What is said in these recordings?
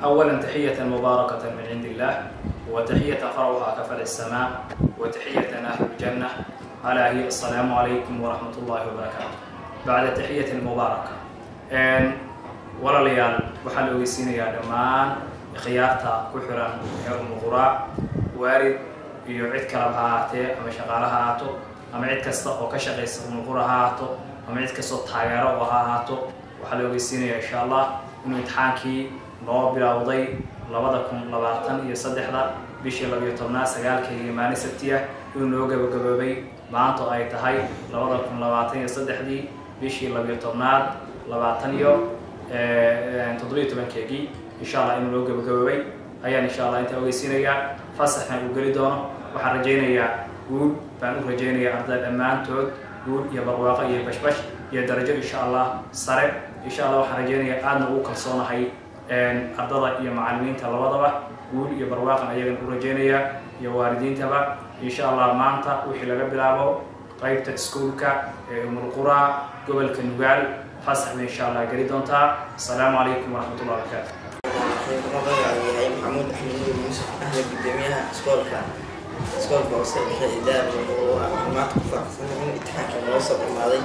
أولا تحية مباركة من عند الله، وتحية فرعها كفرع السماء، وتحية أهل الجنة، ألا هي السلام عليكم ورحمة الله وبركاته. بعد تحية مباركة، walaalayaal, waxaa la ogeysiinayaa dhammaan khiyaarta ku xiran ee Umulqura, waalid iyo cid kaleba ha ahaatee, ama shaqaale ha ahaato, ama cid kasta oo ka shaqaysa Umulqura ha ahaato, ama cid kastoo taageero oo ha ahaato, waxaa la ogeysiinayaa insha Allah inuu imtixaankii noo bilowday 2023-da bishii 12aad 9-keedii, maalin Sabtiya, inuu noo gabagaboobay maanta oo ay tahay 2023-dii bishii 12aad 17-keegii. Insha Allah inuu noo gabagaboobay ayaan insha Allah intaa ogeysiinayaa, fasaxna uu geli doono. Waxaan rajaynayaa guul baan u rajaynayaa ardayda dhammaantood, guul iyo barwaaqo iyo bashbash iyo darajo insha Allah sare. Insha Allah waxaan rajaynayaa, aadna ugu kalsoonahay ardada iyo macalimiinta labadaba, guul iyo barwaaqan ayagana u rajaynayaa iyo waalidiintaba. Insha Allah maanta wixii laga bilaabo qaybta iskuulka ee Umulqura gobolka Nugaal fasax bay insha Allah geli doontaa. Asalaamu calaykum waraxmatullah wabarakaatu. Magacaygu yahay Maxamuud Axmed Nuur Yuusuf, ahna gudoomiyaha iskoolka hoose dhexe idaar. Waxaan maanta ku faraxsanahay in imtixaanka noo soo dhamaaday,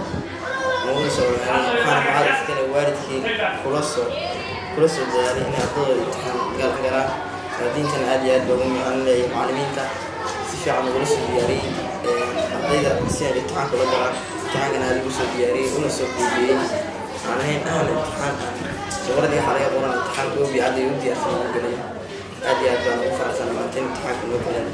naguna soo dhamaaday. Waxaana mahad iskale waalidkii kula soo dadaalay in ardadooda imtixaan galaan. Waalidiintana aad iyo aad baa ugu mahadcelinayaa, macallimiinta si fiican ugula soo diyaariyey ardayda si ay imtixaanka ula galaan, imtixaankana aad ugu soo diyaariyey una soo fududeeyey. Aan ahayn ahna imtixaan aan sawiradii waxaa laga qoran imtixaan koobi cadday u diyaarsan ugu gelayo. Aad iyo aad baan ugu faraxsanahay maanta in imtixaanka noo galeen.